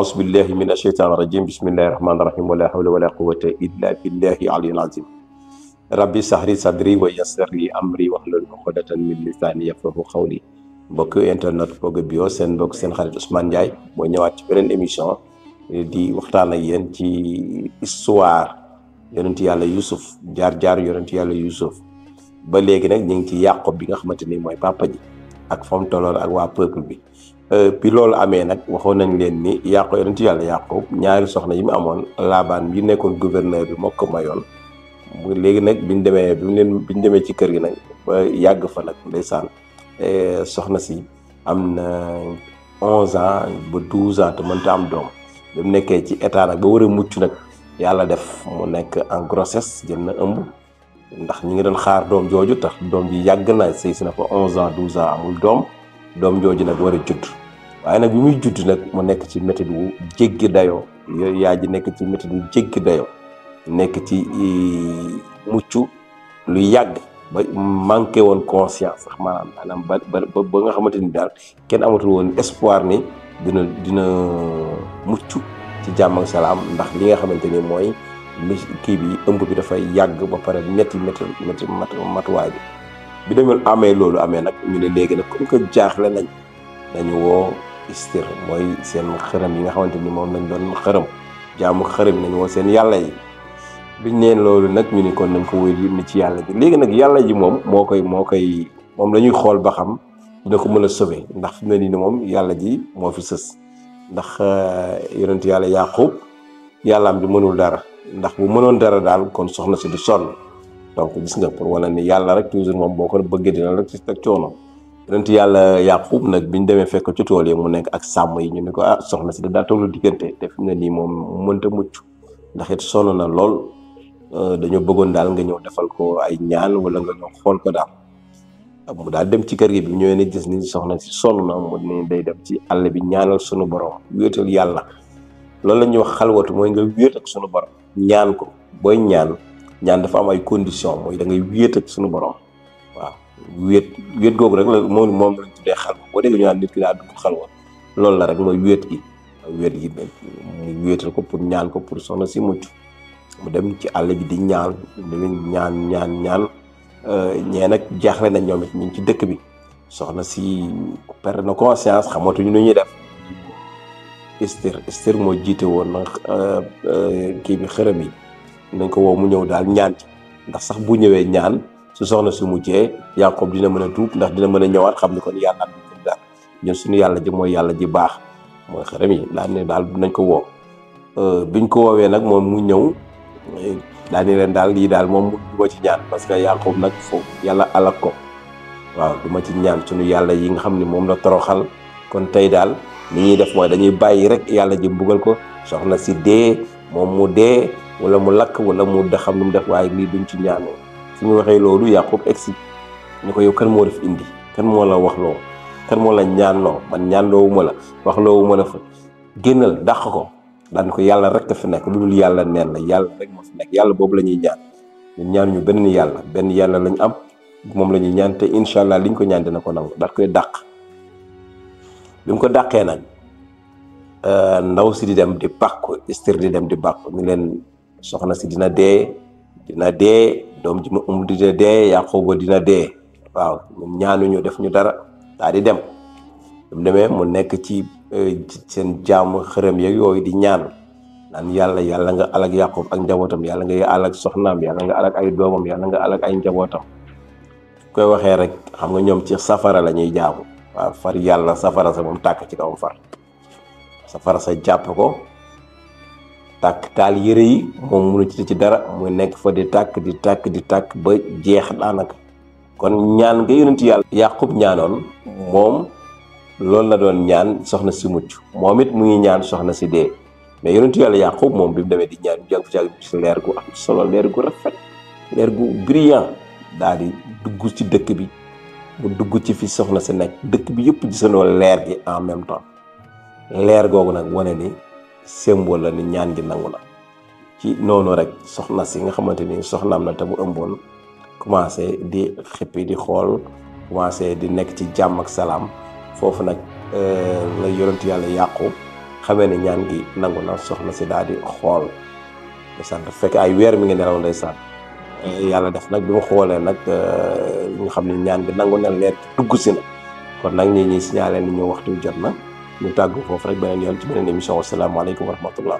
أعوذ بالله من الشيطان الرجيم بسم الله الرحمن الرحيم ولا حول ولا قوة إلا بالله العلي العظيم ربي اشرح لي صدري ويسر لي أمري واحلل عقدة من لساني يفقهوا قولي mbokk internet Pogba Bio seen mbokk seen xarit Ousmane Ndiaye moo ñëwaat ci beneen émission di waxtaan ak yéen ci histoire yonent yàlla Youssouf jaar yonent yàlla Youssouf ba léegi nag ñu ngi ci Yaqub bi nga xamante ni mooy papa ji ak fa mu tolloon ak waa peuple bi loolu amee nag waxoon nañ leen ni Yaqub yonent yàlla Yaqub ñaari soxna yi mu amoon Laabaan bi nekkoon gouverneur bi moo ko mayoon léegi nag biñ demee ci kër gi nag ba yàgg fa nag ndeysaan soxna si am na 11 ans ba 12 ans te mënta am doom bi mu nekkee ci état nag ba war a mucc nag yàlla def mu nekk en grossesse jël na ëmb ndax ñi ngi doon xaar doom jooju tax doom ji yàgg na sëy si na fa 11 ans 12 ans amul doom jooju nag war a judd waaye nag bi muy judd nag mu nekk ci métit wu jéggi dayoo yooyu yaay ji nekk ci métit wu jéggi dayoo nekk ci mucc lu yàgg ba manqué woon conscience sax maanaam ba nga xamante ni daal kenn amatul woon espoir ni dina mucc ci jàmm ak salaam ndax li nga xamante ni mooy kii bi ëmb bi dafay yàgg ba pare métti matuwaay bi demee amee loolu amee nag ñu ne léegi nag comme que jaaxle nañu woo istir mooy seen xërëm yi nga xamante ni moom lañ doon xërëm jaamu xërëm nañu woo seen yàlla yi biñ neen loolu nag ñu ni kon nañ ko wéy ni ci yàlla ji léegi nag yàlla ji moom moom la ñuy xool ba xam dina ko mën a sauver ndax fi mu ne nii moom yàlla ji moo fi sës ndax yonent yàlla Yaqub yàllaam bi mënul dara ndax bu mënoon dara daal kon soxna si du sonn donc gis nga pour wane ni yàlla rek toujours moom boo ko bëggee dina rek si teg coono yonent yàlla Yaqub nag biñ demee fekk ci tool yi mu nekk ak sàmm yi ñu ni ko soxna si daa tollu diggante te fi mu ne nii moom mënta mucc ndax it sonn na lool dañoo bëggoon daal nga ñëw defal ko ay ñaan wala nga ñëw xool ko daal mu daal dem ci kër gi bi ñëwee ni gis ni soxna si sonn na mu ne day dem ci àll bi ñaanal sunu borom wéetal yàlla loolu la ñuy wax xalwatu mooy nga wéet ak sunu borom ñaan ko booy ñaan dafa am ay condition mooy da ngay wéet ak sunu borom waaw wéet googu rek la moom lañ tuddee xalwa boo dégg ñu naan nit ki daa dugg xalwa loolu la rek mooy wéet gi mu wéetal ko pour ñaan ko pour soxna si mucc mu dem ci àll bi di ñaan ñee nag jaaxle nañ ñoom it ñu ngi ci dëkk bi soxna si perdre na conscience xamatuñu nu ñuy def Istir moo jiite woon na kii bi xërëm yi nañ ko woo mu ñëw daal ñaan ci ndax sax bu ñëwee ñaan su soxna si muccee Yaqub dina mën a tuub ndax dina mën a ñëwaat xam ni kon yàlla bi ko daal ñun suñu yàlla ji mooy yàlla ji baax mooy xërëm yi daal ne daal nañ ko woo biñ ko woowee nag moom mu ñëw daal ni leen daal lii daal moom du ma ci ñaan parce que Yaqub nag foofu yàlla alak ko waaw du ma ci ñaan suñu yàlla yi nga xam ne moom la toroxal kon tey daal li ñuy def mooy dañuy bàyyi rek yàlla ji mbugal ko soxna si dee moom mu dee wala mu lakk wala mu xam lu mu def waaye lii duñ ci ñaanoo su ñu waxee loolu Yaqub egsi ñu ko yow kan moo def indi kan moo la wax loo kan moo la ñaanloo man ñaanloowuma la wax loowuma la fa génnal dàq ko daan ko yàlla rek a fi nekk lu dul yàlla neen la yàlla rek moo fi nekk yàlla boobu la ñuy ñaan ñun ñaanuñu benn yàlla lañ am moom la ñuy ñaan te incha allah liñ ko ñaan dina ko nangu daal koy dàq bi mu ko dàqee nag ndaw si di dem di bàkku Istir di dem di bàkku ñu leen soxna si dina dee doom ji ma dina dee Yaqub dina dee waaw ñun ñaanuñu def ñu dara daa di dem mu demee mu nekk ci seen jaamu xërëm yeeg yooyu di ñaan naan yàlla nga alak Yaqub ak njabootam yàlla nga alak soxnaam yàlla nga alak ay doomam yàlla nga alak ay njabootam koy waxee rek xam nga ñoom ci safara la ñuy jaamu waaw far yàlla safara sa moom tàkk ci kawam far safara sa jàpp ko tàkk taal yëre yi moom munu ci dara muy nekk fa di tàkk ba jeex daanaka kon ñaan nga yonent yàlla Yaqub ñaanoon moom loolu la doon ñaan soxna si mucc moom it mu ngi ñaan soxna si dee mais yonentu yàlla Yaqub moom bi mu demee di ñaan jàng ci leer gu am solo leer gu rafet leer gu brillant daal di dugg ci dëkk bi mu dugg ci fi soxna si nekk dëkk bi yëpp gisandoo leer gi en même temps leer googu nag wane ni symbole la ni ñaan gi nangu na ci noonu rek soxna si nga xamante ni soxnaam na te mu ëmboon commencé di xippi di xool commencé di nekk ci jàmm ak salaam foofu nag la yonent yàlla Yaqub xamee ne ñaan gi nangu na soxna si daal di xool ndeysaan dafa fekk ay weer mi ngi nelaw ndeysaan yàlla def nag bi mu xoolee nag ñu xam ne ñaan gi nangu na leer dugg si na kon nag ñi signalé ni ñu waxtu jot na ñu tàggu foofu rek beneen yoon ci beneen émission wasalaamaaleykum wa rahmatullah